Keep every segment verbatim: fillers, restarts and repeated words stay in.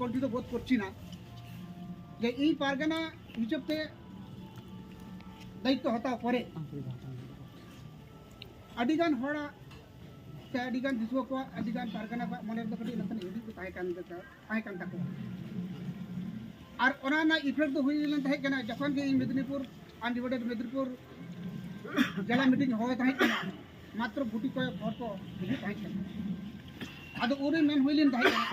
ᱠᱚᱞᱴᱤ ᱫᱚ ᱵᱚᱫ ᱠᱚᱨᱪᱤ ᱱᱟ ᱡᱮ ᱤᱧ ᱯᱟᱨᱜᱟᱱᱟ ᱦᱤᱥᱟᱹᱵ ᱛᱮ ᱫᱟᱭᱤᱛᱛᱚ ᱦᱟᱛᱟᱣ ᱯᱚᱨᱮ ᱟᱹᱰᱤᱜᱟᱱ ᱦᱚᱲᱟᱜ ᱥᱮ ᱟᱹᱰᱤᱜᱟᱱ ᱫᱤᱥᱩᱣᱟᱹ ᱠᱚᱣᱟᱜ, ᱟᱹᱰᱤᱜᱟᱱ ᱯᱟᱨᱜᱟᱱᱟ ᱠᱚᱣᱟᱜ ᱢᱚᱱᱮ ᱨᱮᱫᱚ ᱠᱟᱹᱴᱤᱡ ᱱᱟᱥᱮᱱᱟᱜ ᱦᱤᱫᱤᱡ ᱫᱚ ᱛᱟᱦᱮᱸ ᱠᱟᱱ ᱛᱟᱠᱚᱣᱟ, ᱛᱟᱦᱮᱸ ᱠᱟᱱ ᱛᱟᱠᱚᱣᱟ᱾ ᱟᱨ ᱚᱱᱟ ᱨᱮᱱᱟᱜ ᱤᱯᱷᱮᱠᱴ ᱫᱚ ᱦᱩᱭ ᱞᱮᱱ ᱛᱟᱦᱮᱸ ᱠᱟᱱᱟ ᱡᱚᱠᱷᱚᱱ ᱜᱮ ᱤᱧ ᱢᱮᱫᱽᱱᱤᱯᱩᱨ, ᱟᱱᱰᱤᱵᱷᱟᱭᱰᱮᱰ ᱢᱮᱫᱽᱱᱤᱯᱩᱨ ᱡᱮᱞᱟ ᱢᱤᱴᱤᱝ ᱦᱚᱦᱚ ᱛᱟᱦᱮᱸ ᱠᱟᱱᱟ, ᱢᱟᱛᱨᱚ ᱜᱩᱴᱤ ᱠᱚᱭᱮᱠ ᱦᱚᱲ ᱠᱚ ᱦᱤᱡᱩᱜ ᱛᱟᱦᱮᱸ ᱠᱟᱱᱟ᱾ ᱟᱫᱚ ᱩᱱᱨᱮ ᱢᱮᱱ ᱦᱩᱭ ᱞᱮᱱ ᱛᱟᱦᱮᱸ ᱠᱟᱱᱟ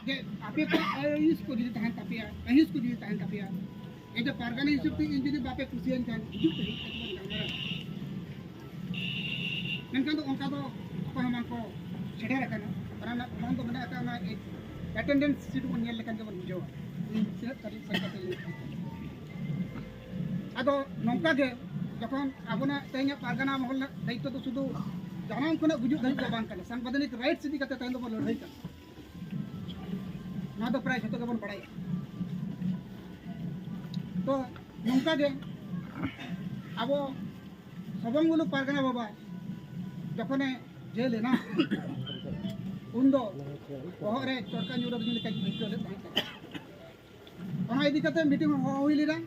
ᱡᱮ ᱟᱯᱮ ᱠᱚ ᱟᱹᱭᱤᱥ ᱠᱚ ᱡᱩᱫᱤ ᱛᱟᱦᱮᱱ ᱛᱟᱯᱮᱭᱟ, ᱟᱹᱭᱤᱥ ᱠᱚ ᱡᱩᱫᱤ ᱛᱟᱦᱮᱱ ᱛᱟᱯᱮᱭᱟ, ᱮᱡᱮ ᱯᱟᱨᱜᱟᱱᱟ ᱦᱤᱥᱟᱹᱵ ᱛᱮ ᱤᱧ ᱡᱩᱫᱤ ᱵᱟᱯᱮ ᱠᱩᱥᱤᱭᱟᱹᱧ ᱠᱷᱟᱱ ᱦᱤᱡᱩᱜ ᱯᱮ, ᱦᱮᱡ ᱠᱟᱛᱮ ᱵᱚᱱ ᱜᱟᱞᱢᱟᱨᱟᱣᱟ᱾ ᱢᱮᱱᱠᱷᱟᱱ ᱫᱚ ᱚᱱᱠᱟ ᱫᱚ ᱚᱠᱚᱭ ᱦᱚᱸ ᱵᱟᱝᱠᱚ ᱥᱮᱴᱮᱨ ᱟᱠᱟᱱᱟ᱾ ᱚᱱᱟ ᱨᱮᱱᱟᱜ ᱯᱨᱚᱢᱟᱱ ᱫᱚ ᱢᱮᱱᱟᱜ ᱟᱠᱟᱫ ᱚᱱᱟ ᱮᱴᱮᱱᱰᱮᱱᱥ ᱥᱤᱴ ᱵᱚᱱ ᱧᱮᱞ ᱞᱮᱠᱷᱟᱱ ᱜᱮᱵᱚᱱ ᱵᱩᱡᱷᱟᱹᱣᱟ ᱤᱧ ᱛᱤᱱᱟᱹᱜ ᱛᱟᱹᱨᱤᱠᱷ ᱥᱮᱱ ᱠᱟᱛᱮ ᱞᱤᱧ ᱟᱫᱚ ᱱᱚᱝᱠᱟ ᱜᱮ ᱡᱚᱠᱷᱚᱱ ᱟᱵᱚᱱᱟᱜ ᱛᱮᱦᱮᱧᱟᱜ ᱯᱟᱨᱜᱟᱱᱟ ᱢᱚᱦᱚᱞ ᱨᱮᱱᱟᱜ ᱫᱟᱭᱤᱛᱛᱚ ᱫᱚ ᱥᱩᱫᱷᱩ ᱡᱟᱱᱟᱢ ᱠᱷᱚᱱᱟᱜ ᱜᱩᱡᱩᱜ ᱫᱷᱟᱹᱵᱤᱡ ᱫᱚ ᱵᱟᱝ ᱠᱟᱱᱟ, ᱥᱟᱝᱵᱤᱫᱷᱟᱱᱤᱠ ᱨᱟᱭᱤᱴᱥ ᱤᱫᱤ ᱠᱟᱛᱮ ᱛᱮᱦᱮᱧ ᱫᱚᱵᱚᱱ ᱞᱟᱹᱲᱦᱟᱹᱭ ᱠᱟᱱᱟ᱾ ᱱᱚᱣᱟ ᱫᱚ ᱯᱨᱟᱭ ᱡᱷᱚᱛᱚ ᱜᱮᱵᱚᱱ ᱵᱟᱲᱟᱭᱟ᱾ ᱛᱚ ᱱᱚᱝᱠᱟ ᱜᱮ ᱟᱵᱚ ᱥᱚᱵᱚᱝᱜᱩᱞᱩ ᱯᱟᱨᱜᱟᱱᱟ ᱵᱟᱵᱟ ᱡᱚᱠᱷᱚᱱᱮ ᱡᱮᱞ ᱮᱱᱟ, ᱩᱱᱫᱚ ᱵᱚᱦᱚᱜ ᱨᱮ ᱪᱚᱨᱠᱟ ᱧᱩᱨ ᱟᱹᱫᱤᱧ ᱞᱮᱠᱟᱧ ᱟᱹᱭᱠᱟᱹᱣ ᱞᱮᱫ ᱛᱟᱦᱮᱸ ᱠᱟᱱᱟ᱾ ᱚᱱᱟ ᱤᱫᱤ ᱠᱟᱛᱮ ᱢᱤᱴᱤᱝ ᱦᱚᱦᱚ ᱦᱩᱭ ᱞᱮᱱᱟ,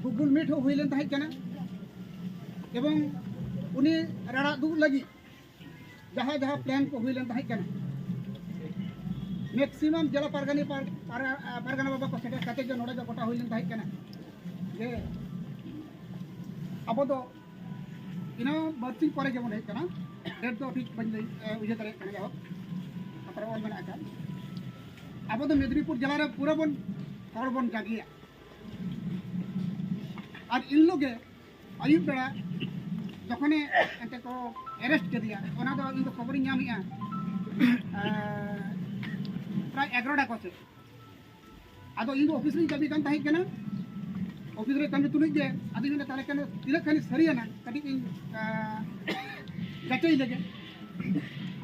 ᱜᱩᱜᱩᱞ ᱢᱤᱴ ᱦᱚᱸ ᱦᱩᱭ ᱞᱮᱱ ᱛᱟᱦᱮᱸ ᱠᱟᱱᱟ, ᱮᱵᱚᱝ ᱩᱱᱤ ᱨᱟᱲᱟ ᱫᱩᱜ ᱞᱟᱹᱜᱤᱫ ᱡᱟᱦᱟᱸ ᱡᱟᱦᱟᱸ ᱯᱞᱮᱱ ᱠᱚ ᱦᱩᱭ ᱞᱮᱱ ᱛᱟᱦᱮᱸ ᱠᱟᱱᱟ, ᱢᱮᱠᱥᱤᱢᱟᱢ ᱡᱮᱞᱟ ᱯᱟᱨᱜᱟᱱᱟ ᱯᱟᱨ-, ᱯᱟᱨᱟ-, ᱯᱟᱨᱜᱟᱱᱟ ᱵᱟᱵᱟ ᱠᱚ ᱥᱮᱴᱮᱨ ᱠᱟᱛᱮ ᱜᱮ ᱱᱚᱰᱮ ᱫᱚ ᱜᱚᱴᱟ ᱦᱩᱭ ᱞᱮᱱ ᱛᱟᱦᱮᱸ ᱠᱟᱱᱟ ᱡᱮ ᱟᱵᱚ ᱫᱚ ᱤᱱᱟᱹ ᱵᱟᱨᱥᱤᱧ ᱯᱚᱨᱮ ᱜᱮᱵᱚᱱ ᱦᱮᱡ ᱠᱟᱱᱟ, ᱰᱮᱴ ᱫᱚ ᱴᱷᱤᱠ ᱵᱟᱹᱧ ᱞᱟᱹᱭ, ᱮ, ᱩᱭᱦᱟᱹᱨ ᱫᱟᱲᱮᱭᱟᱜ ᱠᱟᱱᱟ, ᱡᱟᱭᱦᱳᱠ ᱠᱟᱛᱷᱟ ᱨᱮ ᱚᱞ ᱢᱮᱱᱟᱜ ᱟᱠᱟᱫ᱾ ᱟᱵᱚ ᱫᱚ ᱢᱮᱫᱽᱱᱤᱯᱩᱨ ᱡᱮᱞᱟ ᱨᱮ ᱯᱩᱨᱟᱹ ᱵᱚᱱ ᱦᱚᱲ ᱵᱚᱱ ᱡᱟᱸᱜᱮᱭᱟ᱾ ᱟᱨ ᱤᱱ ᱦᱤᱞᱳᱜ ᱜᱮ ᱟᱹᱭᱩᱵ ᱵᱮᱲᱟ ᱡᱚᱠᱷᱚᱱᱮ ᱮᱱᱛᱮ ᱠᱚ ᱮᱨᱮᱥᱴ ᱠᱮᱫᱮᱭᱟ, ᱚᱱᱟ ᱫᱚ ᱤᱧ ᱫᱚ ᱠᱷᱚᱵᱚᱨᱤᱧ ᱧᱟᱢᱮᱜᱼᱟ, ᱮ, ᱯᱨᱟᱭ ᱮᱜᱟᱨᱚᱴᱟ ᱠᱚ ᱥᱮᱫ᱾ ᱟᱫᱚ ᱤᱧ ᱫᱚ ᱚᱯᱷᱤᱥ ᱨᱤᱧ ᱠᱟᱹᱢᱤ ᱠᱟᱱ ᱛᱟᱦᱮᱸ ᱠᱟᱱᱟ, ᱚᱯᱷᱤᱥ ᱨᱮ ᱠᱟᱹᱢᱤ ᱛᱩᱞᱩᱡ ᱜᱮ ᱟᱫᱚᱧ ᱢᱮᱱᱫᱟ ᱛᱟᱦᱚᱞᱮ ᱠᱷᱟᱱ ᱛᱤᱱᱟᱹᱜ ᱠᱷᱟᱱ ᱥᱟᱹᱨᱤᱭᱟᱱᱟ ᱠᱟᱹᱴᱤᱡ ᱤᱧ, ᱮ, ᱡᱟᱪᱟᱭ ᱞᱮᱜᱮ᱾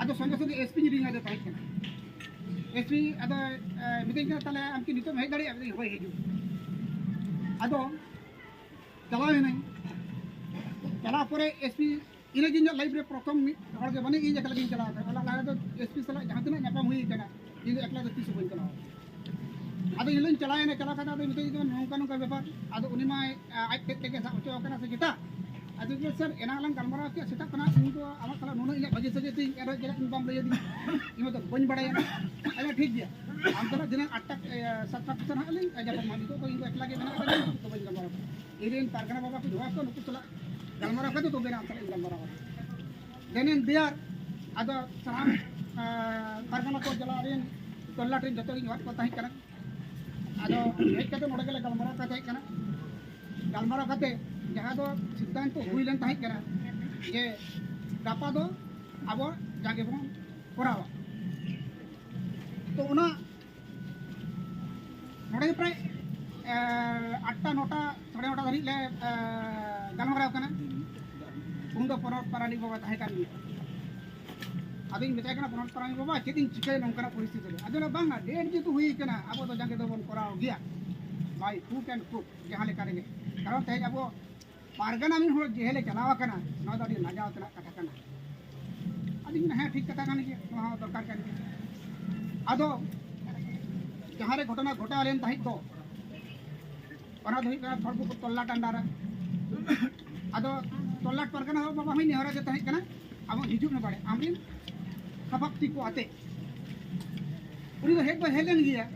ᱟᱫᱚ ᱥᱚᱸᱜᱮ ᱥᱚᱸᱜᱮ ᱮᱥ ᱯᱤᱧ ᱨᱤᱝ ᱟᱫᱮ ᱛᱟᱦᱮᱸ ᱠᱟᱱᱟ᱾ ᱮᱥ ᱯᱤ ᱟᱫᱚ, ᱮ, ᱢᱤᱛᱟᱹᱧ ᱠᱟᱱᱟ, "ᱛᱟᱦᱚᱞᱮ ᱟᱢ ᱠᱤ ᱱᱤᱛᱚᱜ ᱮᱢ ᱦᱮᱡ ᱫᱟᱲᱮᱭᱟᱜᱼᱟ?" ᱢᱮᱛᱟᱹᱧ, "ᱦᱳᱭ, ᱦᱤᱡᱩᱜ ᱢᱮ᱾" ᱟᱫᱚ ᱪᱟᱞᱟᱣ ᱮᱱᱟᱹᱧ᱾ ᱪᱟᱞᱟᱣ ᱯᱚᱨᱮ ᱮᱥ ᱯᱤ ᱤᱱᱟᱹᱜᱮ ᱤᱧᱟᱹᱜ ᱞᱟᱭᱤᱯᱷ ᱨᱮ ᱯᱨᱚᱛᱷᱚᱢ ᱢᱤᱫ ᱦᱚᱲ ᱜᱮ ᱢᱟᱱᱮ ᱤᱧ ᱮᱠᱞᱟ ᱜᱤᱧ ᱪᱟᱞᱟᱣ ᱟᱠᱟᱱᱟ᱾ ᱚᱱᱟ ᱞᱟᱦᱟ ᱨᱮᱫᱚ ᱮᱥ ᱯᱤ ᱥᱟᱞᱟᱜ ᱡᱟᱦᱟᱸ ᱛᱤᱱᱟᱹᱜ ᱧᱟᱯᱟᱢ ᱦᱩᱭ ᱟᱠᱟᱱᱟ, ᱤᱧ ᱫᱚ ᱮᱠᱞᱟ ᱫᱚ ᱛᱤᱥ ᱦᱚᱸ ᱵᱟᱹᱧ ᱪᱟᱞᱟᱣ ᱟᱠᱟᱱᱟ᱾ ᱟᱫᱚ ᱤᱧ ᱦᱚᱸᱧ ᱪᱟᱞᱟᱣᱮᱱᱟ, ᱪᱟᱞᱟᱣ ᱠᱟᱛᱮ ᱟᱫᱚ ᱢᱮᱛᱟᱹᱧ ᱠᱟᱱᱟ, "ᱱᱚᱝᱠᱟ ᱱᱚᱝᱠᱟ ᱵᱮᱯᱟᱨ", ᱟᱫᱚ ᱩᱱᱤ ᱢᱟᱭ ᱟᱡ ᱛᱮᱫ ᱛᱮᱜᱮ ᱥᱟᱵ ᱦᱚᱪᱚ ᱟᱠᱟᱱᱟ ᱥᱮ ᱪᱮᱛᱟ? ᱟᱫᱚ ᱞᱟᱹᱭ ᱫᱟ, "ᱥᱟᱨ, ᱮᱱᱟᱝ ᱞᱟᱝ ᱜᱟᱞᱢᱟᱨᱟᱣ ᱠᱮᱫ ᱥᱮᱛᱟᱜ ᱠᱷᱚᱱᱟᱜ, ᱤᱧ ᱫᱚ ᱟᱢᱟᱜ ᱥᱟᱞᱟᱜ ᱱᱩᱱᱟᱹᱜ ᱤᱧᱟᱹᱜ ᱵᱷᱟᱹᱜᱤ ᱥᱟᱹᱜᱟᱹᱭ ᱛᱤᱧ, ᱮᱱ ᱨᱮᱦᱚᱸ ᱪᱮᱫᱟᱜ ᱤᱧ ᱵᱟᱢ ᱞᱟᱹᱭ ᱟᱹᱫᱤᱧᱟ? ᱤᱧ ᱢᱟ ᱫᱚ ᱵᱟᱹᱧ ᱵᱟᱲᱟᱭᱟ᱾" ᱟᱪᱪᱷᱟ, ᱴᱷᱤᱠ ᱜᱮᱭᱟ, ᱟᱢ ᱥᱟᱞᱟᱜ ᱫᱷᱤᱱᱟᱹᱝ ᱟᱴ ᱴᱟ, ᱮ, ᱥᱟᱛ ᱴᱟ ᱯᱤᱪᱷᱟᱹ ᱦᱟᱸᱜ ᱞᱤᱧ ᱧᱟᱯᱟᱢᱟ, ᱱᱤᱛᱚᱜ ᱫᱚ ᱤᱧ ᱫᱚ ᱮᱠᱞᱟ ᱜᱮ ᱢᱮᱱᱟᱜ ᱟᱠᱟᱫᱤᱧᱟ, ᱱᱤᱛᱚᱜ ᱫᱚ ᱵᱟᱹᱧ ᱜᱟᱞᱢᱟᱨᱟᱣ ᱠᱟᱱᱟ᱾ ᱤᱧ ᱨᱮᱱ ᱯᱟᱨᱜᱟᱱᱟ ᱵᱟᱵᱟ ᱠᱚ ᱡᱚᱦᱟᱨ ᱠᱚ, ᱱᱩᱠᱩ ᱥᱟᱞᱟᱜ ᱜᱟᱞᱢᱟᱨᱟᱣ ᱠᱟᱛᱮ ᱛᱚᱵᱮ ᱱᱟ ᱟᱢ ᱥᱟᱞᱟᱜ ᱤᱧ ᱜᱟᱞᱢᱟᱨᱟᱣ ᱠᱟᱱᱟ᱾ ᱫᱮᱱ ᱮᱱ ᱫᱮᱭᱟᱨ, ᱟᱫᱚ ᱥᱟᱱᱟᱢ, ᱮ, ᱯᱟᱨᱜᱟᱱᱟ ᱠᱚ ᱡᱮᱞᱟ ᱨᱮᱱ ᱛᱚᱞᱞᱟᱴ ᱨᱮᱱ ᱡᱚᱛᱚ ᱜᱤᱧ ᱦᱚᱦᱚᱣᱟᱫ ᱠᱚ ᱛᱟᱦᱮᱸ ᱠᱟᱱᱟ᱾ ᱟᱫᱚ ᱦᱮᱡ ᱠᱟᱛᱮ ᱱᱚᱰᱮ ᱜᱮᱞᱮ ᱜᱟᱞᱢᱟᱨᱟᱣ ᱠᱟᱛᱮ ᱦᱮᱡ ᱠᱟᱱᱟ᱾ ᱜᱟᱞᱢᱟᱨᱟᱣ ᱠᱟᱛᱮ ᱡᱟᱦᱟᱸ ᱫᱚ ᱥᱤᱫᱽᱫᱷᱟᱱᱛᱚ ᱦᱩᱭ ᱞᱮᱱ ᱛᱟᱦᱮᱸ ᱠᱟᱱᱟ ᱡᱮ ᱜᱟᱯᱟ ᱫᱚ ᱟᱵᱚ ᱡᱟᱸᱜᱮ ᱵᱚᱱ ᱠᱚᱨᱟᱣᱟ᱾ ᱛᱚ ᱚᱱᱟ ᱱᱚᱰᱮ ᱜᱮ ᱯᱨᱟᱭ, ᱮ, ᱟᱴ ᱴᱟ, ᱱᱚ ᱴᱟ, ᱥᱟᱲᱮ ᱱᱚ ᱴᱟ ᱫᱷᱟᱹᱨᱤᱡ ᱞᱮ, ᱮ, ᱜᱟᱞᱢᱟᱨᱟᱣ ᱠᱟᱱᱟ᱾ ᱩᱱ ᱫᱚ ᱯᱚᱱᱚᱛ ᱯᱟᱨᱟᱱᱤᱠ ᱵᱟᱵᱟ ᱛᱟᱦᱮᱸ ᱠᱟᱱ ᱜᱮᱭᱟ᱾ ᱟᱫᱚᱧ ᱢᱮᱛᱟᱭ ᱠᱟᱱᱟ, "ᱯᱚᱱᱚᱛ ᱯᱟᱨᱟᱱᱤᱠ ᱵᱟᱵᱟ, ᱪᱮᱫ ᱤᱧ ᱪᱤᱠᱟᱹᱭᱟ ᱱᱚᱝᱠᱟᱱᱟᱜ ᱯᱚᱨᱤᱥᱛᱷᱤᱛᱤ ᱨᱮ?" ᱟᱫᱚ ᱞᱟᱹᱭᱟ, "ᱵᱟᱝᱟ, ᱰᱮᱴ ᱡᱮᱦᱮᱛᱩ ᱦᱩᱭ ᱠᱟᱱᱟ, ᱟᱵᱚ ᱫᱚ ᱡᱟᱸᱜᱮ ᱫᱚᱵᱚᱱ ᱠᱚᱨᱟᱣ ᱜᱮᱭᱟ, by hook and crook, ᱡᱟᱦᱟᱸ ᱞᱮᱠᱟ ᱨᱮᱜᱮ᱾ ᱠᱟᱨᱚᱱ ᱛᱮᱦᱮᱧ ᱟᱵᱚ ᱯᱟᱨᱜᱟᱱᱟ ᱢᱤᱫ ᱦᱚᱲ ᱡᱮᱦᱮᱞᱮ ᱪᱟᱞᱟᱣ ᱟᱠᱟᱱᱟ, ᱱᱚᱣᱟ ᱫᱚ ᱟᱹᱰᱤ ᱞᱟᱡᱟᱣ ᱛᱮᱱᱟᱜ ᱠᱟᱛᱷᱟ ᱠᱟᱱᱟ᱾" ᱟᱫᱚᱧ ᱢᱮᱱᱟ, "ᱦᱮᱸ, ᱴᱷᱤᱠ ᱠᱟᱛᱷᱟ ᱠᱟᱱ ᱜᱮᱭᱟ, ᱱᱚᱣᱟ ᱦᱚᱸ ᱫᱚᱨᱠᱟᱨ ᱠᱟᱱ ᱜᱮᱭᱟ᱾" ᱟᱫᱚ ᱡᱟᱦᱟᱸ ᱨᱮ ᱜᱷᱚᱴᱚᱱᱟ ᱜᱷᱚᱴᱟᱣ ᱞᱮᱱ ᱛᱟᱦᱮᱸᱫ ᱫᱚ, ᱚᱱᱟ ᱫᱚ ᱦᱩᱭᱩᱜ ᱠᱟᱱᱟ ᱠᱷᱚᱲᱜᱚᱯᱩᱨ ᱛᱚᱞᱞᱟᱴ under ᱨᱮ᱾ ᱟᱫᱚ ᱛᱚᱞᱞᱟᱴ ᱯᱟᱨᱜᱟᱱᱟ ᱦᱚᱸ ᱵᱟᱵᱟ ᱦᱚᱸᱧ ᱱᱮᱦᱚᱨ ᱟᱫᱮ ᱛᱟᱦᱮᱸ ᱠᱟᱱᱟ, "ᱟᱢ ᱦᱤᱡᱩᱜ ᱢᱮ ᱵᱟᱲᱮ, ᱟᱢᱨᱮᱱ ᱥᱟᱯᱟᱵ ᱛᱤ ᱠᱚ ᱟᱛᱮ᱾" ᱩᱱᱤ ᱫᱚ ᱦᱮᱡ ᱫᱚ ᱦᱮᱡ ᱞᱮᱱ ᱜᱮᱭᱟ,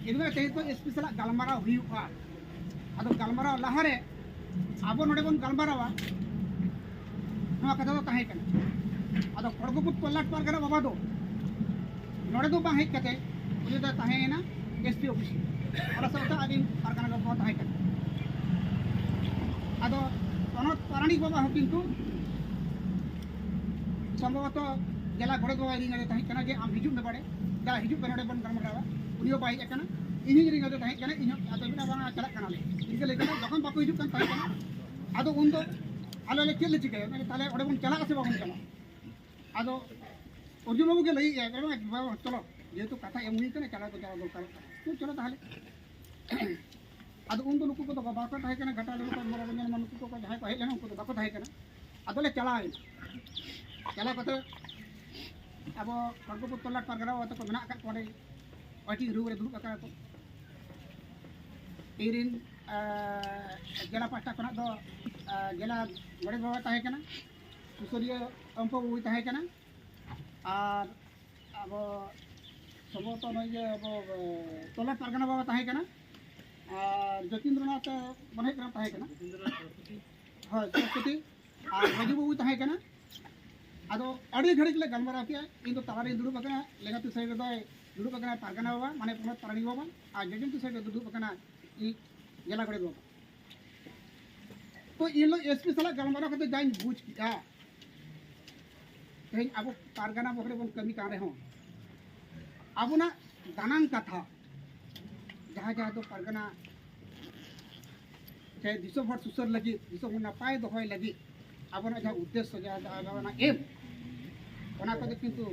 ᱮᱱ ᱦᱤᱞᱳᱜ ᱛᱮᱦᱮᱧ ᱫᱚ SP ᱥᱟᱞᱟᱜ ᱜᱟᱞᱢᱟᱨᱟᱣ ᱦᱩᱭᱩᱜᱼᱟ᱾ ᱟᱫᱚ ᱜᱟᱞᱢᱟᱨᱟᱣ ᱞᱟᱦᱟᱨᱮ ᱟᱵᱚ ᱱᱚᱰᱮ ᱵᱚᱱ ᱜᱟᱞᱢᱟᱨᱟᱣᱟ, ᱱᱚᱣᱟ ᱠᱟᱛᱷᱟ ᱫᱚ ᱛᱟᱦᱮᱸ ᱠᱟᱱᱟ᱾ ᱟᱫᱚ ᱠᱷᱚᱲᱜᱚᱯᱩᱨ ᱛᱚᱞᱞᱟᱴ ᱯᱟᱨᱜᱟᱱᱟ ᱵᱟᱵᱟ ᱫᱚ ᱱᱚᱰᱮ ᱫᱚ ᱵᱟᱝ ᱦᱮᱡ ᱠᱟᱛᱮ ᱩᱱᱤ ᱫᱚ ᱛᱟᱦᱮᱸᱭᱮᱱᱟ SP office ᱨᱮ᱾ ᱚᱱᱟ ᱥᱟᱶᱛᱮ ᱟᱹᱫᱤᱢ ᱯᱟᱨᱜᱟᱱᱟ ᱠᱚᱠᱚ ᱛᱟᱦᱮᱸ ᱠᱟᱱᱟ᱾ ᱟᱫᱚ ᱯᱚᱱᱚᱛ ᱯᱟᱨᱟᱱᱤᱠ ᱵᱟᱵᱟ ᱦᱚᱸ ᱠᱤᱱᱛᱩ ᱥᱚᱢᱵᱷᱚᱵᱚᱛᱚ ᱡᱮᱞᱟ ᱜᱚᱰᱮᱛ ᱵᱟᱵᱟᱭ ᱨᱤᱝ ᱟᱫᱮ ᱛᱟᱦᱮᱸ ᱠᱟᱱᱟ ᱡᱮ, "ᱟᱢ ᱦᱤᱡᱩᱜ ᱢᱮ ᱵᱟᱲᱮ, ᱫᱟ ᱦᱤᱡᱩᱜ ᱯᱮ, ᱱᱚᱰᱮ ᱵᱚᱱ ᱜᱟᱞᱢᱟᱨᱟᱣᱟ᱾" ᱩᱱᱤ ᱦᱚᱸ ᱵᱟᱭ ᱦᱮᱡ ᱟᱠᱟᱱᱟ᱾ ᱤᱧ ᱦᱚᱸᱧ ᱨᱤᱝ ᱟᱫᱮ ᱛᱟᱦᱮᱸ ᱠᱟᱱᱟ, ᱤᱧ ᱦᱚᱸ ᱟᱫᱚ ᱢᱮᱱᱟ, "ᱵᱟᱝᱟ, ᱪᱟᱞᱟᱜ ᱠᱟᱱᱟᱞᱮ᱾" ᱤᱱᱠᱟᱹ ᱞᱟᱹᱭ ᱠᱟᱛᱮ ᱡᱚᱠᱷᱚᱱ ᱵᱟᱠᱚ ᱦᱤᱡᱩᱜ ᱠᱟᱱ ᱛᱟᱦᱮᱸ ᱠᱟᱱᱟ, ᱟᱫᱚ ᱩᱱᱫᱚ ᱟᱞᱮ ᱞᱮ ᱪᱮᱫ ᱞᱮ ᱪᱤᱠᱟᱹᱭᱟ? ᱢᱮᱱᱫᱟ, "ᱛᱟᱦᱞᱮ ᱚᱸᱰᱮ ᱵᱚᱱ ᱪᱟᱞᱟᱜᱼᱟ ᱥᱮ ᱵᱟᱵᱚᱱ ᱪᱟᱞᱟᱜᱼᱟ?" ᱟᱫᱚ ᱚᱨᱡᱩᱱ ᱵᱟᱹᱵᱩ ᱜᱮ ᱞᱟᱹᱭᱮᱫᱼᱟᱭ, "ᱵᱟᱵᱟ, ᱵᱟᱵᱟ, ᱪᱚᱞᱚ, ᱡᱮᱦᱮᱛᱩ ᱠᱟᱛᱷᱟ ᱮᱢ ᱦᱩᱭ ᱠᱟᱱᱟ, ᱪᱟᱞᱟᱣ ᱫᱚ ᱪᱟᱞᱟᱣ ᱫᱚᱨᱠᱟᱨᱚᱜ ᱠᱟᱱᱟ, ᱛᱚ ᱪᱚᱞᱚ ᱛᱟᱦᱞᱮ᱾" ᱟᱫᱚ ᱩᱱᱫᱚ ᱱᱩᱠᱩ ᱠᱚᱫᱚ ᱵᱟᱠᱚ ᱛᱟᱦᱮᱸ ᱠᱟᱱᱟ, ᱜᱷᱟᱴᱟ ᱨᱮᱱ ᱠᱚ ᱢᱚᱨᱚ ᱧᱮᱞ ᱢᱟ, ᱱᱩᱠᱩ ᱠᱚᱠᱚ ᱡᱟᱦᱟᱸᱭ ᱠᱚ ᱦᱮᱡ ᱞᱮᱱᱟ, ᱩᱱᱠᱩ ᱫᱚ ᱵᱟᱠᱚ ᱛᱟᱦᱮᱸ ᱠᱟᱱᱟ᱾ ᱟᱫᱚᱞᱮ ᱪᱟᱞᱟᱣ ᱮᱱᱟ᱾ ᱪᱟᱞᱟᱣ ᱠᱟᱛᱮ ᱟᱵᱚ ᱠᱷᱚᱲᱜᱚᱯᱩᱨ ᱛᱚᱞᱞᱟᱴ ᱯᱟᱨᱜᱟᱱᱟ ᱵᱟᱵᱟ ᱛᱟᱠᱚ ᱢᱮᱱᱟᱜ ᱟᱠᱟᱫ ᱠᱚᱣᱟ ᱚᱸᱰᱮ, waiting room ᱨᱮ ᱫᱩᱲᱩᱵ ᱟᱠᱟᱱᱟ ᱠᱚ᱾ ᱤᱧᱨᱮᱱ ᱡᱮᱞᱟ ᱯᱟᱦᱴᱟ ᱠᱷᱚᱱᱟᱜ ᱫᱚ ᱡᱮᱞᱟ ᱜᱚᱰᱮᱛ ᱵᱟᱵᱟ ᱛᱟᱦᱮᱸ ᱠᱟᱱᱟ, ᱥᱩᱥᱟᱹᱨᱤᱭᱟᱹ ᱚᱢᱯᱚ ᱵᱟᱵᱩᱭ ᱛᱟᱦᱮᱸ ᱠᱟᱱᱟ, ᱟᱨ ᱟᱵᱚ ᱥᱚᱢᱵᱷᱚᱵᱚᱛᱚ ᱱᱩᱭ ᱡᱮ ᱟᱵᱚ ᱛᱚᱞᱞᱟᱴ ᱯᱟᱨᱜᱟᱱᱟ ᱵᱟᱵᱟ ᱛᱟᱦᱮᱸ ᱠᱟᱱᱟ, ᱟᱨ ᱡᱚᱛᱤᱱᱫᱨᱚᱱᱟᱛᱷ ᱢᱚᱱᱮ ᱦᱩᱭᱩᱜ ᱠᱟᱱᱟ ᱛᱟᱦᱮᱸ ᱠᱟᱱᱟ, ᱦᱳᱭ, ᱥᱮᱱᱟᱯᱚᱛᱤ, ᱟᱨ ᱨᱟᱡᱩ ᱵᱟᱵᱩᱭ ᱛᱟᱦᱮᱸ ᱠᱟᱱᱟ᱾ ᱟᱫᱚ ᱟᱹᱰᱤ ᱜᱷᱟᱹᱲᱤᱡ ᱞᱮ ᱜᱟᱞᱢᱟᱨᱟᱣ ᱠᱮᱜᱼᱟ᱾ ᱤᱧ ᱫᱚ ᱛᱟᱞᱟᱨᱤᱧ ᱫᱩᱲᱩᱵ ᱟᱠᱟᱱᱟ, ᱞᱮᱸᱜᱟ ᱛᱤ ᱥᱟᱭᱤᱰ ᱨᱮᱫᱚᱭ ᱫᱩᱲᱩᱵ ᱟᱠᱟᱱᱟ ᱯᱟᱨᱜᱟᱱᱟ ᱵᱟᱵᱟ, ᱢᱟᱱᱮ ᱯᱚᱱᱚᱛ ᱯᱟᱨᱟᱱᱤᱠ ᱵᱟᱵᱟ, ᱟᱨ ᱡᱚᱡᱚᱢ ᱛᱤ ᱥᱟᱭᱤᱰ ᱨᱮ ᱫᱩᱲᱩᱵ ᱟᱠᱟᱱᱟ ᱤᱧ ᱡᱮᱞᱟ ᱜᱚᱰᱮᱛ ᱵᱟᱵᱟ᱾ ᱛᱚ ᱤᱧ ᱦᱤᱞᱳᱜ ᱮᱥᱯᱤ ᱥᱟᱞᱟᱜ ᱜᱟᱞᱢᱟᱨᱟᱣ ᱠᱟᱛᱮ ᱡᱟᱧ ᱵᱩᱡᱽ ᱠᱮᱜᱼᱟ, ᱛᱮᱦᱮᱧ ᱟᱵᱚ ᱯᱟᱨᱜᱟᱱᱟ ᱵᱚᱠᱷᱨᱟ ᱵᱚᱱ ᱠᱟᱹᱢᱤ ᱠᱟᱱ ᱨᱮᱦᱚᱸ, ᱟᱵᱚᱱᱟᱜ ᱫᱟᱱᱟᱝ ᱠᱟᱛᱷᱟ ᱡᱟᱦᱟᱸ ᱡᱟᱦᱟᱸ ᱫᱚ ᱯᱟᱨᱜᱟᱱᱟ ᱥᱮ ᱫᱤᱥᱚᱢ ᱦᱚᱲ ᱥᱩᱥᱟᱹᱨ ᱞᱟᱹᱜᱤᱫ, ᱫᱤᱥᱚᱢ ᱦᱚᱲ ᱱᱟᱯᱟᱭ ᱫᱚᱦᱚᱭ ᱞᱟᱹᱜᱤᱫ ᱟᱵᱚᱱᱟᱜ ᱡᱟᱦᱟᱸ ᱩᱫᱽᱫᱮᱥᱥᱚ, ᱡᱟᱦᱟᱸ ᱫᱚ ᱟᱵᱚᱱᱟᱜ ᱮᱢ, ᱚᱱᱟ ᱠᱚᱫᱚ ᱠᱤᱱᱛᱩ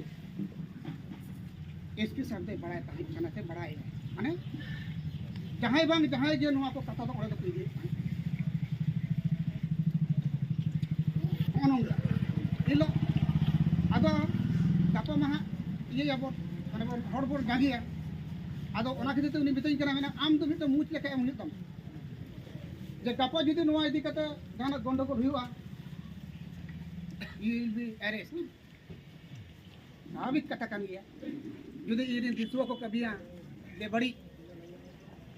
ᱮᱥᱯᱤ ᱥᱟᱨ ᱫᱚᱭ ᱵᱟᱲᱟᱭ ᱛᱟᱦᱮᱸ ᱠᱟᱱᱟ ᱥᱮ ᱵᱟᱲᱟᱭ, ᱢᱟᱱᱮ ᱡᱟᱦᱟᱸᱭ ᱵᱟᱝ ᱡᱟᱦᱟᱸᱭ ᱜᱮ ᱱᱚᱣᱟ ᱠᱚ ᱠᱟᱛᱷᱟ ᱫᱚ ᱚᱸᱰᱮ ᱫᱚᱠᱚ ᱤᱫᱤᱭᱮᱫ ᱛᱟᱦᱮᱸᱫ᱾ ᱱᱚᱜᱼᱚ ᱱᱚᱝᱠᱟ ᱤᱧ ᱫᱚ ᱟᱫᱚ ᱜᱟᱯᱟ ᱢᱟ ᱦᱟᱸᱜ ᱤᱭᱟᱹᱭᱟᱵᱚᱱ, ᱢᱟᱱᱮ ᱵᱚᱱ ᱦᱚᱲ ᱵᱚᱱ ᱡᱟᱸᱜᱮᱭᱟ᱾ ᱟᱫᱚ ᱚᱱᱟ ᱠᱷᱟᱹᱛᱤᱨ ᱛᱮ ᱩᱱᱤ ᱢᱤᱛᱟᱹᱧ ᱠᱟᱱᱟ, ᱢᱮᱱᱟ, "ᱟᱢ ᱫᱚ ᱢᱤᱫᱴᱟᱝ ᱢᱩᱪ ᱞᱮᱠᱟ ᱮᱢ ᱦᱩᱭᱩᱜ ᱛᱟᱢᱟ, ᱡᱮ ᱜᱟᱯᱟ ᱡᱩᱫᱤ ᱱᱚᱣᱟ ᱤᱫᱤ ᱠᱟᱛᱮ ᱡᱟᱦᱟᱱᱟᱜ ᱜᱚᱱᱰᱚᱜᱳᱞ ᱦᱩᱭᱩᱜᱼᱟ, you will be arrest." ᱥᱟᱵᱷᱟᱵᱤᱠ ᱠᱟᱛᱷᱟ ᱠᱟᱱ ᱜᱮᱭᱟ᱾ ᱡᱩᱫᱤ ᱤᱧ ᱨᱮᱱ ᱫᱤᱥᱩᱣᱟᱹ ᱠᱚ ᱠᱟᱹᱢᱤᱭᱟ ᱵᱮᱵᱟᱹᱲᱤᱡ,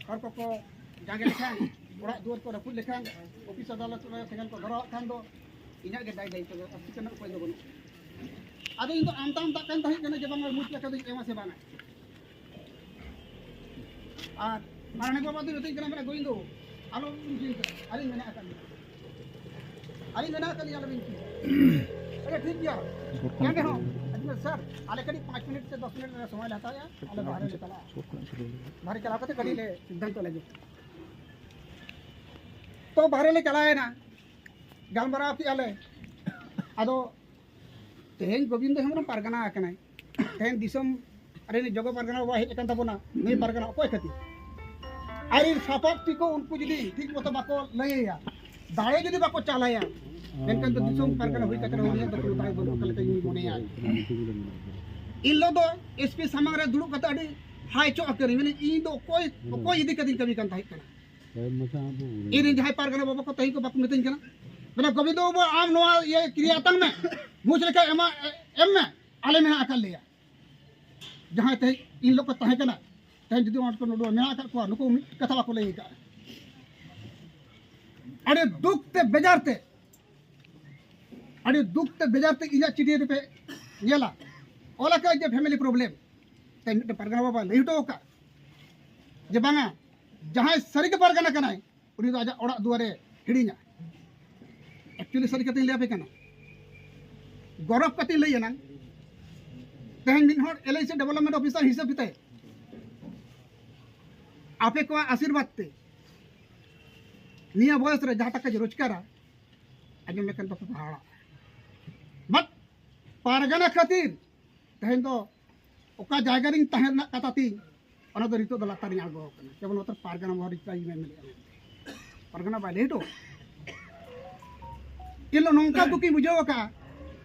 ᱦᱚᱲ ᱠᱚᱠᱚ ᱡᱟᱸᱜᱮ ᱞᱮᱠᱷᱟᱱ, ᱚᱲᱟᱜ ᱫᱩᱣᱟᱹᱨ ᱠᱚ ᱨᱟᱹᱯᱩᱫ ᱞᱮᱠᱷᱟᱱ, ᱚᱯᱷᱤᱥ ᱟᱫᱟᱞᱚᱛ ᱨᱮ ᱥᱮᱸᱜᱮᱞ ᱠᱚ ᱫᱷᱚᱨᱟᱣᱟᱜ ᱠᱷᱟᱱ ᱫᱚ ᱤᱧᱟᱹᱜ ᱜᱮ ᱫᱟᱭ ᱫᱟᱭᱤᱛᱛᱚ ᱫᱚ, ᱟᱨ ᱪᱤᱠᱟᱹ ᱨᱮᱱᱟᱜ ᱩᱯᱟᱹᱭ ᱫᱚ ᱵᱟᱹᱱᱩᱜᱼᱟ᱾ ᱟᱫᱚ ᱤᱧ ᱫᱚ ᱟᱢᱫᱟ ᱟᱢᱫᱟᱜ ᱠᱟᱱ ᱛᱟᱦᱮᱸ ᱠᱟᱱᱟ ᱡᱮ ᱵᱟᱝ ᱢᱩᱪ ᱞᱮᱠᱟ ᱫᱚᱧ ᱮᱢᱟ ᱥᱮ ᱵᱟᱝᱟ᱾ ᱟᱨ ᱢᱟᱨᱟᱝ ᱵᱟᱵᱟ ᱫᱚ ᱢᱤᱛᱟᱹᱧ ᱠᱟᱱᱟ, ᱢᱮᱱᱟ, "ᱜᱳᱵᱤᱱᱫᱚ, ᱟᱞᱚ ᱵᱤᱱ ᱪᱤᱱᱛᱟᱹᱜᱼᱟ, ᱟᱹᱞᱤᱧ ᱢᱮᱱᱟᱜ ᱟᱠᱟᱫ ᱞᱤᱧᱟ, ᱟᱹᱞᱤᱧ ᱢᱮᱱᱟᱜ ᱟᱠᱟᱫ ᱞᱤᱧᱟ, ᱟᱞᱚ ᱵᱤᱱ ᱪᱤᱱᱛᱟᱹᱜᱼᱟ᱾" ᱟᱪᱪᱷᱟ, ᱴᱷᱤᱠ ᱜᱮᱭᱟ, ᱮᱱ ᱨᱮᱦᱚᱸ ᱟᱹᱞᱤᱧ ᱫᱚ, "ᱥᱟᱨ, ᱟᱞᱮ ᱠᱟᱹᱴᱤᱡ ᱯᱟᱸᱪ ᱢᱤᱱᱤᱴ ᱥᱮ ᱫᱚᱥ ᱢᱤᱱᱤᱴ ᱨᱮ ᱥᱚᱢᱚᱭ ᱞᱮ ᱦᱟᱛᱟᱣᱮᱫᱼᱟ, ᱟᱞᱮ ᱵᱟᱦᱨᱮ ᱞᱮ ᱪᱟᱞᱟᱜᱼᱟ, ᱵᱟᱦᱨᱮ ᱪᱟᱞᱟᱣ ᱠᱟᱛᱮ ᱠᱟᱹᱴᱤᱡ ᱞᱮ ᱥᱤᱫᱽᱫᱷᱟᱱᱛᱚ ᱞᱮ ᱟᱹᱜᱩᱭᱟ᱾" ᱛᱚ ᱵᱟᱦᱨᱮ ᱞᱮ ᱪᱟᱞᱟᱣᱮᱱᱟ, ᱜᱟᱞᱢᱟᱨᱟᱣ ᱠᱮᱜᱼᱟ ᱞᱮ᱾ ᱟᱫᱚ ᱛᱮᱦᱮᱧ ᱜᱳᱵᱤᱱᱫᱚ ᱦᱮᱢᱵᱨᱚᱢ ᱯᱟᱨᱜᱟᱱᱟ ᱟᱠᱟᱱᱟᱭ, ᱛᱮᱦᱮᱧ ᱫᱤᱥᱚᱢ ᱨᱮᱱ ᱡᱚᱜᱚ ᱯᱟᱨᱜᱟᱱᱟ ᱵᱟᱵᱟ ᱦᱮᱡ ᱟᱠᱟᱱ ᱛᱟᱵᱚᱱᱟ, ᱱᱩᱭ ᱯᱟᱨᱜᱟᱱᱟ ᱚᱠᱚᱭ ᱠᱷᱟᱹᱛᱤᱨ? ᱟᱨ ᱤᱧ ᱥᱟᱯᱟᱵ ᱛᱤᱠᱚ ᱩᱱᱠᱩ ᱡᱩᱫᱤ ᱴᱷᱤᱠ ᱢᱚᱛᱚ ᱵᱟᱠᱚ ᱞᱟᱹᱭᱟᱭᱟ, ᱫᱟᱲᱮ ᱡᱩᱫᱤ ᱵᱟᱠᱚ ᱪᱟᱞᱟᱭᱟ, ᱢᱮᱱᱠᱷᱟᱱ ᱫᱚ ᱫᱤᱥᱚᱢ ᱯᱟᱨᱜᱟᱱᱟ ᱦᱩᱭ ᱠᱟᱛᱮ ᱨᱮᱦᱚᱸ ᱩᱱᱤᱭᱟᱜ ᱫᱚ ᱠᱳᱱᱳ ᱫᱟᱭ ᱵᱟᱹᱱᱩᱜ ᱚᱠᱟ ᱞᱮᱠᱟᱧ ᱢᱚᱱᱮᱭᱟ᱾ ᱤᱧ ᱦᱤᱞᱳᱜ ᱫᱚ ᱮᱥᱯᱤ ᱥᱟᱢᱟᱝ ᱨᱮ ᱫᱩᱲᱩᱵ ᱠᱟᱛᱮ ᱟᱹᱰᱤ ᱦᱟᱭ ᱪᱚᱜ ᱟᱠᱟᱱᱟᱹᱧ, ᱢᱮᱱᱮ ᱤᱧ ᱫᱚ ᱚᱠᱚᱭ, ᱚᱠᱚᱭ ᱤᱫᱤ ᱠᱟᱛᱮᱧ ᱠᱟᱹᱢᱤ ᱠᱟᱱ ᱛᱟᱦᱮᱸ ᱠᱟᱱᱟ᱾ ᱤᱧ ᱨᱮᱱ ᱡᱟᱦᱟᱸᱭ ᱯᱟᱨᱜᱟᱱᱟ ᱵᱟᱵᱟ ᱠᱚ ᱛᱟᱦᱮᱸ ᱠᱚ ᱵᱟᱠᱚ ᱢᱤᱛᱟᱹᱧ ᱠᱟᱱᱟ, ᱢᱮᱱᱟ, "ᱜᱳᱵᱤᱱᱫᱚ ᱵᱟᱵᱩ, ᱟᱢ ᱱᱚᱣᱟ ᱤᱭᱟᱹ ᱠᱨᱤᱭᱟ ᱦᱟᱛᱟᱝ ᱢᱮ, ᱢᱩᱸᱡᱽ ᱞᱮᱠᱟ ᱮᱢᱟ, ᱮᱢ ᱢᱮ, ᱟᱞᱮ ᱢᱮᱱᱟᱜ ᱟᱠᱟᱫ ᱞᱮᱭᱟ᱾" ᱡᱟᱦᱟᱸᱭ ᱛᱮᱦᱮᱧ ᱤᱧ ᱦᱤᱞᱳᱜ ᱠᱚ ᱛᱟᱦᱮᱸ ᱠᱟᱱᱟ, ᱛᱮᱦᱮᱧ ᱡᱩᱫᱤ ᱚᱱᱟ ᱠᱚ ᱱᱚᱰᱮ ᱢᱮᱱᱟᱜ ᱟᱠᱟᱫ ᱠᱚᱣᱟ, ᱱᱩᱠᱩ ᱢᱤᱫ ᱠᱟᱛᱷᱟ ᱵᱟᱠᱚ ᱞᱟᱹᱭ ᱟᱠᱟᱫᱼᱟ᱾ ᱟᱹᱰᱤ ᱫᱩᱠ ᱛᱮ ᱵᱮᱡᱟᱨ ᱛᱮ, ᱟᱹᱰᱤ ᱫᱩᱠ ᱛᱮ ᱵᱮᱡᱟᱨ ᱛᱮ ᱤᱧᱟᱹᱜ ᱪᱤᱴᱷᱤ ᱨᱮᱯᱮ ᱧᱮᱞᱟ, ᱚᱞ ᱟᱠᱟᱫ ᱡᱮ family problem᱾ ᱛᱮᱦᱮᱧ ᱢᱤᱫᱴᱮᱱ ᱯᱟᱨᱜᱟᱱᱟ ᱵᱟᱵᱟ ᱞᱟᱹᱭ ᱦᱚᱴᱚ ᱟᱠᱟᱫ ᱡᱮ ᱵᱟᱝᱟ, ᱡᱟᱦᱟᱸᱭ ᱥᱟᱹᱨᱤᱜᱮ ᱯᱟᱨᱜᱟᱱᱟ ᱠᱟᱱᱟᱭ, ᱩᱱᱤ ᱫᱚ ᱟᱡᱟᱜ ᱚᱲᱟᱜ ᱫᱩᱣᱟᱨᱮ ᱦᱤᱲᱤᱧᱟ᱾ Actually ᱥᱟᱹᱨᱤ ᱠᱟᱛᱷᱟᱧ ᱞᱟᱹᱭ ᱟᱯᱮ ᱠᱟᱱᱟ, ᱜᱚᱨᱚᱵ ᱠᱟᱛᱮᱧ ᱞᱟᱹᱭ ᱟᱱᱟᱝ, ᱛᱮᱦᱮᱧ ᱢᱤᱫ ᱦᱚᱲ LIC development officer ᱦᱤᱥᱟᱹᱵ ᱠᱟᱛᱮ ᱟᱯᱮ ᱠᱚᱣᱟᱜ ᱟᱥᱤᱨᱵᱟᱫᱽ ᱛᱮ ᱱᱤᱭᱟᱹ ᱵᱚᱭᱚᱥ ᱨᱮ ᱡᱟᱦᱟᱸ ᱴᱟᱠᱟᱧ ᱨᱳᱡᱽᱜᱟᱨᱟ, ᱟᱸᱡᱚᱢ ᱞᱮᱠᱷᱟᱱ ᱫᱚᱯᱮ ᱦᱟᱦᱟᱲᱟᱜᱼᱟ᱾ But ᱯᱟᱨᱜᱟᱱᱟ ᱠᱷᱟᱹᱛᱤᱨ ᱛᱮᱦᱮᱧ ᱫᱚ ᱚᱠᱟ ᱡᱟᱭᱜᱟ ᱨᱤᱧ ᱛᱟᱦᱮᱸ ᱨᱮᱱᱟᱜ ᱠᱟᱛᱷᱟ ᱛᱤᱧ, ᱚᱱᱟ ᱫᱚ ᱱᱤᱛᱚᱜ ᱫᱚ ᱞᱟᱛᱟᱨ ᱨᱤᱧ ᱟᱬᱜᱚ ᱟᱠᱟᱱᱟ᱾ ᱡᱮᱢᱚᱱ ᱱᱚᱛᱮ ᱯᱟᱨᱜᱟᱱᱟ ᱵᱟᱵᱟ ᱨᱤᱧ ᱢᱮᱱ ᱞᱮᱫᱼᱟ, ᱯᱟᱨᱜᱟᱱᱟ ᱵᱟᱭ ᱞᱟᱹᱭ ᱦᱚᱴᱚ᱾ ᱤᱧ ᱫᱚ ᱱᱚᱝᱠᱟ ᱫᱩᱠᱤᱧ ᱵᱩᱡᱷᱟᱹᱣ ᱟᱠᱟᱫᱼᱟ,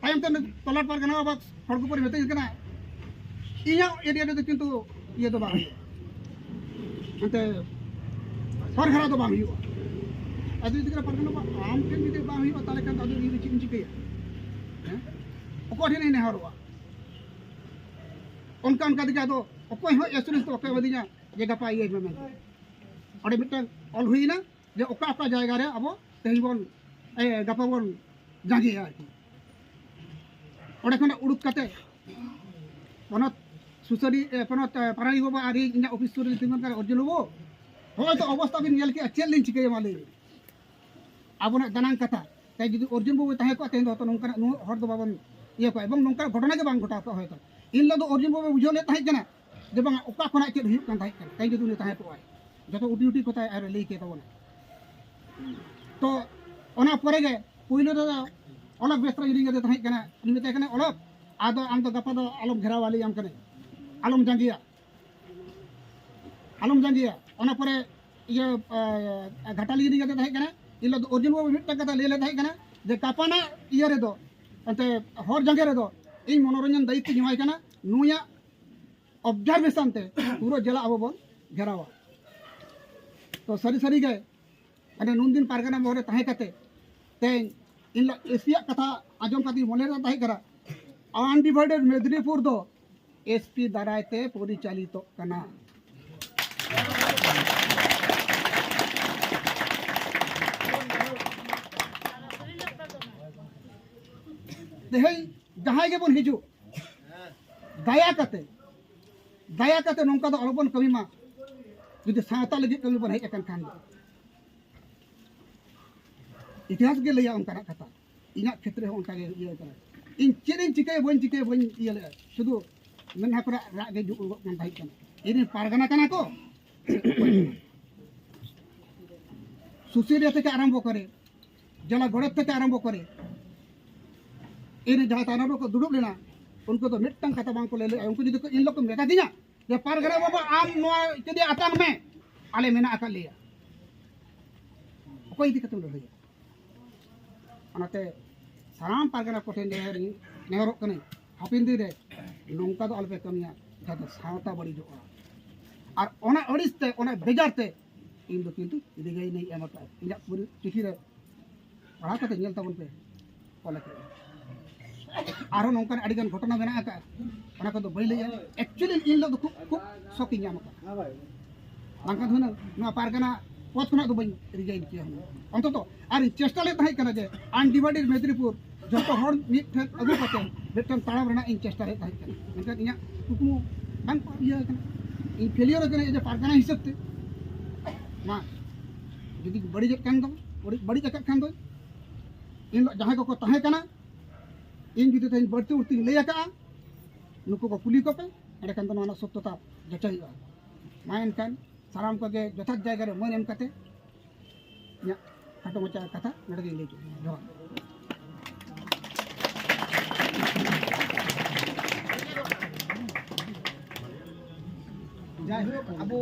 ᱛᱟᱭᱚᱢ ᱛᱮ ᱛᱚᱞᱟᱴ ᱯᱟᱨᱜᱟᱱᱟ ᱵᱟᱵᱟ ᱦᱚᱲ ᱠᱚᱠᱚ ᱢᱮᱛᱟᱹᱧ ᱠᱟᱱᱟ, ᱤᱧᱟᱹᱜ area ᱨᱮᱫᱚ ᱠᱤᱱᱛᱩ ᱤᱭᱟᱹ ᱫᱚ ᱵᱟᱝ ᱦᱩᱭᱩᱜᱼᱟ, ᱮᱱᱛᱮ ᱦᱚᱨ ᱜᱷᱮᱨᱟᱣ ᱫᱚ ᱵᱟᱝ ᱦᱩᱭᱩᱜᱼᱟ᱾ ᱟᱫᱚ ᱡᱩᱫᱤ ᱠᱟᱱᱟ ᱯᱟᱨᱜᱟᱱᱟ ᱵᱟᱵᱟ, ᱟᱢ ᱴᱷᱮᱱ ᱡᱩᱫᱤ ᱵᱟᱝ ᱦᱩᱭᱩᱜᱼᱟ, ᱛᱟᱦᱚᱞᱮ ᱠᱷᱟᱱ ᱫᱚ ᱟᱫᱚ ᱤᱧ ᱫᱚ ᱪᱮᱫ ᱤᱧ ᱪᱤᱠᱟᱹᱭᱟ? ᱦᱮᱸ? ᱚᱠᱚᱭ ᱴᱷᱮᱱ ᱤᱧ ᱱᱮᱦᱚᱨᱚᱜᱼᱟ? ᱚᱱᱠᱟ ᱚᱱᱠᱟ ᱛᱮᱜᱮ ᱟᱫᱚ ᱚᱠᱚᱭ ᱦᱚᱸ assurance ᱫᱚ ᱵᱟᱠᱚ ᱮᱢᱟᱫᱤᱧᱟ ᱡᱮ ᱜᱟᱯᱟ ᱤᱭᱟᱹᱭ ᱢᱮ ᱢᱮᱱᱛᱮ᱾ ᱚᱸᱰᱮ ᱢᱤᱫᱴᱟᱝ ᱚᱞ ᱦᱩᱭᱮᱱᱟ ᱡᱮ ᱚᱠᱟ ᱚᱠᱟ ᱡᱟᱭᱜᱟ ᱨᱮ ᱟᱵᱚ ᱛᱮᱦᱮᱧ ᱵᱚᱱ, ᱮ, ᱜᱟᱯᱟ ᱵᱚᱱ ᱡᱟᱸᱜᱮᱭᱟ ᱟᱨᱠᱤ᱾ ᱚᱸᱰᱮ ᱠᱷᱚᱱᱟᱜ ᱩᱰᱩᱠ ᱠᱟᱛᱮ ᱯᱚᱱᱚᱛ ᱥᱩᱥᱟᱹᱨᱤ, ᱮ, ᱯᱚᱱᱚᱛ, ᱮ, ᱯᱟᱨᱟᱱᱤᱠ ᱵᱟᱵᱟ ᱟᱨ ᱤᱧ ᱤᱧᱟᱹᱜ office ᱥᱩᱨ ᱨᱮ ᱛᱤᱸᱜᱩᱱ ᱠᱟᱱᱟ, "ᱚᱨᱡᱩᱱ ᱵᱟᱵᱩ, ᱦᱚᱸᱜᱼᱚᱭ ᱛᱚ ᱚᱵᱚᱥᱛᱟ ᱵᱤᱱ ᱧᱮᱞ ᱠᱮᱜᱼᱟ, ᱪᱮᱫ ᱞᱤᱧ ᱪᱤᱠᱟᱹᱭᱟ ᱢᱟ ᱞᱟᱹᱭ ᱵᱤᱱ?" ᱟᱵᱚᱱᱟᱜ ᱫᱟᱱᱟᱝ ᱠᱟᱛᱷᱟ᱾ ᱛᱮᱦᱮᱧ ᱡᱩᱫᱤ ᱚᱨᱡᱩᱱ ᱵᱟᱵᱩᱭ ᱛᱟᱦᱮᱸ ᱠᱚᱜᱼᱟ, ᱛᱮᱦᱮᱧ ᱫᱚ ᱦᱚᱭᱛᱚ ᱱᱚᱝᱠᱟᱱᱟᱜ ᱱᱩᱱᱟᱹᱜ ᱦᱚᱲ ᱫᱚ ᱵᱟᱵᱚᱱ ᱤᱭᱟᱹ ᱠᱚᱣᱟ, ᱮᱵᱚᱝ ᱱᱚᱝᱠᱟᱱᱟᱜ ᱜᱷᱚᱴᱚᱱᱟ ᱜᱮ ᱵᱟᱝ ᱜᱷᱚᱴᱟᱣ ᱠᱚᱜᱼᱟ ᱦᱚᱭᱛᱚ᱾ ᱤᱧ ᱦᱤᱞᱳᱜ ᱫᱚ ᱚᱨᱡᱩᱱ ᱵᱟᱵᱩᱭ ᱵᱩᱡᱷᱟᱹᱣ ᱞᱮᱫ ᱛᱟᱦᱮᱸ ᱠᱟᱱᱟ ᱡᱮ ᱵᱟᱝᱟ ᱚᱠᱟ ᱠᱷᱚᱱᱟᱜ ᱪᱮᱫ ᱦᱩᱭᱩᱜ ᱠᱟᱱ ᱛᱟᱦᱮᱸ ᱠᱟᱱᱟ᱾ ᱛᱮᱦᱮᱧ ᱡᱩᱫᱤ ᱩᱱᱤ ᱛᱟᱦᱮᱸ ᱠᱚᱜᱼᱟᱭ, ᱡᱚᱛᱚ ᱩᱴᱤ ᱩᱴᱤ ᱠᱚᱛᱷᱟᱭ ᱟᱨ ᱞᱟᱹᱭ ᱠᱮ ᱛᱟᱵᱚᱱᱟ᱾ ᱛᱚ ᱚᱱᱟ ᱯᱚᱨᱮ ᱜᱮ ᱯᱩᱭᱞᱩ ᱨᱮᱫᱚ ᱚᱞᱚᱠ ᱵᱮᱥᱨᱟ ᱡᱩᱫᱤ ᱜᱟᱛᱮ ᱛᱟᱦᱮᱸ ᱠᱟᱱᱟ, ᱩᱱᱤ ᱢᱮᱛᱟᱭ ᱠᱟᱱᱟ, "ᱚᱞᱚᱠ, ᱟᱫᱚ ᱟᱢ ᱫᱚ ᱜᱟᱯᱟ ᱫᱚ ᱟᱞᱚᱢ ᱜᱷᱮᱨᱟᱣᱟ, ᱞᱟᱹᱭᱟᱢ ᱠᱟᱹᱱᱟᱹᱧ, ᱟᱞᱚᱢ ᱡᱟᱸᱜᱮᱭᱟ, ᱟᱞᱚᱢ ᱡᱟᱸᱜᱮᱭᱟ᱾" ᱚᱱᱟ ᱯᱚᱨᱮ ᱤᱭᱟᱹ, ᱮ, ᱜᱷᱟᱴᱟᱞᱤ ᱨᱤᱱᱤᱡ ᱜᱟᱛᱮ ᱛᱟᱦᱮᱸ ᱠᱟᱱᱟ, ᱤᱧ ᱦᱤᱞᱳᱜ ᱫᱚ ᱚᱨᱡᱩᱱ ᱵᱟᱵᱩ ᱢᱤᱫᱴᱟᱝ ᱠᱟᱛᱷᱟ ᱞᱟᱹᱭ ᱞᱮᱫ ᱛᱟᱦᱮᱸ ᱠᱟᱱᱟ, ᱡᱮ ᱜᱟᱯᱟᱱᱟᱜ ᱤᱭᱟᱹ ᱨᱮᱫᱚ, ᱮᱱᱛᱮ ᱦᱚᱨ ᱡᱟᱸᱜᱮ ᱨᱮᱫᱚ ᱤᱧ ᱢᱚᱱᱳᱨᱚᱧᱡᱚᱱ ᱫᱟᱭᱤᱛᱛᱚᱧ ᱮᱢᱟᱭ ᱠᱟᱱᱟ, ᱱᱩᱭᱟᱜ ᱚᱵᱡᱟᱨᱵᱷᱮᱥᱚᱱ ᱛᱮ ᱯᱩᱨᱟᱹ ᱡᱮᱞᱟ ᱟᱵᱚ ᱵᱚᱱ ᱜᱷᱮᱨᱟᱣᱟ᱾ ᱛᱚ ᱥᱟᱹᱨᱤ ᱥᱟᱹᱨᱤ ᱜᱮ ᱢᱟᱱᱮ ᱱᱩᱱᱫᱤᱱ ᱯᱟᱨᱜᱟᱱᱟ ᱢᱚᱦᱚᱞ ᱨᱮ ᱛᱟᱦᱮᱸ ᱠᱟᱛᱮ ᱛᱮᱦᱮᱧ ᱤᱧ ᱮᱥᱯᱤᱭᱟᱜ ᱠᱟᱛᱷᱟ ᱟᱸᱡᱚᱢ ᱠᱟᱛᱮ ᱢᱚᱱᱮ ᱨᱮ ᱛᱟᱦᱮᱸ ᱠᱟᱱᱟ, ᱟᱱᱰᱤᱵᱷᱟᱭᱰᱮᱰ ᱢᱮᱫᱽᱱᱤᱯᱩᱨ ᱫᱚ ᱮᱥᱯᱤ ᱫᱟᱨᱟᱭ ᱛᱮ ᱯᱚᱨᱤᱪᱟᱞᱤᱛᱚᱜ ᱠᱟᱱᱟ᱾ ᱛᱮᱦᱮᱧ ᱡᱟᱦᱟᱸᱭ ᱜᱮᱵᱚᱱ ᱦᱤᱡᱩᱜ, ᱫᱟᱭᱟ ᱠᱟᱛᱮ, ᱫᱟᱭᱟ ᱠᱟᱛᱮ ᱱᱚᱝᱠᱟ ᱫᱚ ᱟᱞᱚᱵᱚᱱ ᱠᱟᱹᱢᱤ ᱢᱟ᱾ ᱡᱩᱫᱤ ᱥᱟᱶᱛᱟ ᱞᱟᱹᱜᱤᱫ ᱠᱟᱹᱢᱤ ᱵᱚᱱ ᱦᱮᱡ ᱟᱠᱟᱱ ᱠᱷᱟᱱ ᱫᱚ, ᱤᱛᱤᱦᱟᱥ ᱜᱮ ᱞᱟᱹᱭᱟ ᱚᱱᱠᱟᱱᱟᱜ ᱠᱟᱛᱷᱟ᱾ ᱤᱧᱟᱹᱜ ᱠᱷᱮᱛᱨᱮ ᱦᱚᱸ ᱚᱱᱠᱟ ᱜᱮ ᱤᱭᱟᱹ ᱠᱟᱱᱟ᱾ ᱤᱧ ᱪᱮᱫ ᱤᱧ ᱪᱤᱠᱟᱹᱭᱟ, ᱵᱟᱹᱧ ᱪᱤᱠᱟᱹᱭᱟ, ᱵᱟᱹᱧ ᱤᱭᱟᱹ ᱞᱮᱫᱼᱟ, ᱥᱩᱫᱷᱩ ᱢᱮᱫᱦᱟ ᱠᱚᱨᱮ ᱨᱟᱜ ᱜᱮ ᱦᱤᱡᱩᱜ ᱜᱚᱫ ᱠᱟᱱ ᱛᱟᱦᱮᱸ ᱠᱟᱱᱟ᱾ ᱤᱧ ᱨᱮᱱ ᱯᱟᱨᱜᱟᱱᱟ ᱠᱟᱱᱟ ᱠᱚ, ᱥᱩᱥᱟᱹᱨᱤᱭᱟᱹ ᱛᱷᱮᱠᱮ ᱟᱨᱟᱢᱵᱷᱚ ᱠᱚᱨᱮ, ᱡᱮᱞᱟ ᱜᱚᱰᱮᱛ ᱛᱷᱮᱠᱮ ᱟᱨᱟᱢᱵᱷᱚ ᱠᱚᱨᱮ, ᱤᱧ ᱨᱮᱱ ᱡᱟᱦᱟᱸᱭ ᱛᱟᱭᱱᱚᱢ ᱨᱮᱠᱚ ᱫᱩᱲᱩᱵ ᱞᱮᱱᱟ, ᱩᱱᱠᱩ ᱫᱚ ᱢᱤᱫᱴᱟᱝ ᱠᱟᱛᱷᱟ ᱵᱟᱝ ᱠᱚ ᱞᱟᱹᱭ ᱞᱮᱫᱼᱟ᱾ ᱩᱱᱠᱩ ᱡᱩᱫᱤ ᱠᱚ ᱤᱧ ᱞᱚᱠᱚ ᱢᱮᱛᱟ ᱫᱤᱧᱟ ᱡᱮ, "ᱯᱟᱨᱜᱟᱱᱟ ᱵᱟᱵᱟ, ᱟᱢ ᱱᱚᱣᱟ ᱤᱛᱟᱹ ᱫᱤᱭᱮ ᱟᱛᱟᱝ ᱢᱮ, ᱟᱞᱮ ᱢᱮᱱᱟᱜ ᱟᱠᱟᱫ ᱞᱮᱭᱟ", ᱚᱠᱚᱭ ᱤᱫᱤ ᱠᱟᱛᱮᱢ ᱞᱟᱹᱲᱦᱟᱹᱭᱟ? ᱚᱱᱟᱛᱮ ᱥᱟᱱᱟᱢ ᱯᱟᱨᱜᱟᱱᱟ ᱠᱚᱴᱷᱮᱱ ᱱᱮᱦᱚᱨ, ᱱᱮᱦᱚᱨᱚᱜ ᱠᱟᱹᱱᱟᱹᱧ, ᱦᱟᱯᱮᱱ ᱫᱤᱱ ᱨᱮ ᱱᱚᱝᱠᱟ ᱫᱚ ᱟᱞᱚᱯᱮ ᱠᱟᱹᱢᱤᱭᱟ, ᱡᱟᱛᱮ ᱥᱟᱶᱛᱟ ᱵᱟᱹᱲᱤᱡᱚᱜᱼᱟ᱾ ᱟᱨ ᱚᱱᱟ ᱟᱹᱲᱤᱥ ᱛᱮ, ᱚᱱᱟ ᱵᱮᱡᱟᱨ ᱛᱮ ᱤᱧ ᱫᱚ ᱠᱤᱱᱛᱩ ᱨᱤᱡᱟᱭᱤᱱ ᱤᱧ ᱮᱢ ᱟᱠᱟᱫᱼᱟ᱾ ᱤᱧᱟᱹᱜ ᱯᱩᱨᱟᱹ ᱪᱤᱴᱷᱤ ᱨᱮ ᱯᱟᱲᱦᱟᱣ ᱠᱟᱛᱮ ᱧᱮᱞ ᱛᱟᱵᱚᱱ ᱯᱮ, ᱚᱞ ᱟᱠᱟᱫᱼᱟ᱾ ᱟᱨᱦᱚᱸ ᱱᱚᱝᱠᱟᱱ ᱟᱹᱰᱤ ᱜᱟᱱ ᱜᱷᱚᱴᱚᱱᱟ ᱢᱮᱱᱟᱜ ᱟᱠᱟᱫᱼᱟ, ᱚᱱᱟ ᱠᱚᱫᱚ ᱵᱟᱹᱧ ᱞᱟᱹᱭᱟ᱾ ᱮᱠᱪᱩᱭᱮᱞᱤ ᱤᱧ ᱦᱤᱞᱳᱜ ᱫᱚ ᱠᱷᱩᱵ, ᱠᱷᱩᱵ ᱥᱚᱠ ᱤᱧ ᱧᱟᱢ ᱟᱠᱟᱫᱼᱟ᱾ ᱵᱟᱝᱠᱷᱟᱱ ᱦᱩᱱᱟᱹᱝ ᱱᱚᱣᱟ ᱯᱟᱨᱜᱟᱱᱟ ᱯᱚᱫᱽ ᱠᱷᱚᱱᱟᱜ ᱫᱚ ᱵᱟᱹᱧ ᱨᱤᱡᱟᱭᱤᱱ ᱠᱮᱭᱟ ᱦᱩᱱᱟᱹᱝ᱾ ᱚᱱᱛᱚᱛᱚ ᱟᱨ ᱤᱧ ᱪᱮᱥᱴᱟ ᱞᱮᱫ ᱛᱟᱦᱮᱸ ᱠᱟᱱᱟ ᱡᱮ ᱟᱱᱰᱤᱵᱷᱟᱭᱰᱮᱰ ᱢᱮᱫᱽᱱᱤᱯᱩᱨ ᱡᱚᱛᱚ ᱦᱚᱲ ᱢᱤᱫ ᱴᱷᱮᱱ ᱟᱹᱜᱩ ᱠᱟᱛᱮ ᱢᱤᱫᱴᱟᱝ ᱛᱟᱲᱟᱢ ᱨᱮᱱᱟᱜ ᱤᱧ ᱪᱮᱥᱴᱟ ᱞᱮᱫ ᱛᱟᱦᱮᱸ ᱠᱟᱱᱟ᱾ ᱢᱮᱱᱠᱷᱟᱱ ᱤᱧᱟᱹᱜ ᱠᱩᱠᱢᱩ ᱵᱟᱝ ᱤᱭᱟᱹ ᱟᱠᱟᱱᱟ, ᱤᱧ ᱯᱷᱮᱞᱤᱭᱚᱨ ᱟᱠᱟᱱᱟ ᱡᱮ ᱯᱟᱨᱜᱟᱱᱟ ᱦᱤᱥᱟᱹᱵ ᱛᱮ᱾ ᱢᱟ ᱡᱩᱫᱤ ᱵᱟᱹᱲᱤᱡᱮᱫ ᱠᱟᱱ ᱫᱚ, ᱵᱟᱹᱲᱤᱡ, ᱵᱟᱹᱲᱤᱡ ᱟᱠᱟᱫ ᱠᱷᱟᱱ ᱫᱚ, ᱮᱱ ᱦᱤᱞᱳᱜ ᱡᱟᱦᱟᱸᱭ ᱠᱚᱠᱚ ᱛᱟᱦᱮᱸ ᱠᱟᱱᱟ, ᱤᱧ ᱡᱩᱫᱤ ᱛᱮᱦᱮᱧ ᱵᱟᱹᱲᱛᱤ ᱩᱲᱛᱤᱧ ᱞᱟᱹᱭ ᱟᱠᱟᱫᱼᱟ, ᱱᱩᱠᱩ ᱠᱚ ᱠᱩᱞᱤ ᱠᱚᱯᱮ, ᱮᱸᱰᱮᱠᱷᱟᱱ ᱫᱚ ᱱᱚᱣᱟ ᱨᱮᱱᱟᱜ ᱥᱚᱛᱭᱚᱛᱟ ᱡᱟᱪᱟᱭᱚᱜᱼᱟ᱾ ᱢᱟ ᱮᱱᱠᱷᱟᱱ ᱥᱟᱱᱟᱢ ᱠᱚᱜᱮ ᱡᱚᱛᱷᱟᱛ ᱡᱟᱭᱜᱟ ᱨᱮ ᱢᱟᱹᱱ ᱮᱢ ᱠᱟᱛᱮ ᱤᱧᱟᱹᱜ ᱠᱷᱟᱴᱚ ᱢᱟᱪᱷᱟ ᱠᱟᱛᱷᱟ ᱱᱚᱰᱮ ᱜᱤᱧ ᱞᱟᱹᱭ ᱠᱮᱫᱟ᱾ ᱡᱚᱦᱟᱨ᱾ ᱡᱟᱭᱦᱳᱠ, ᱟᱵᱚ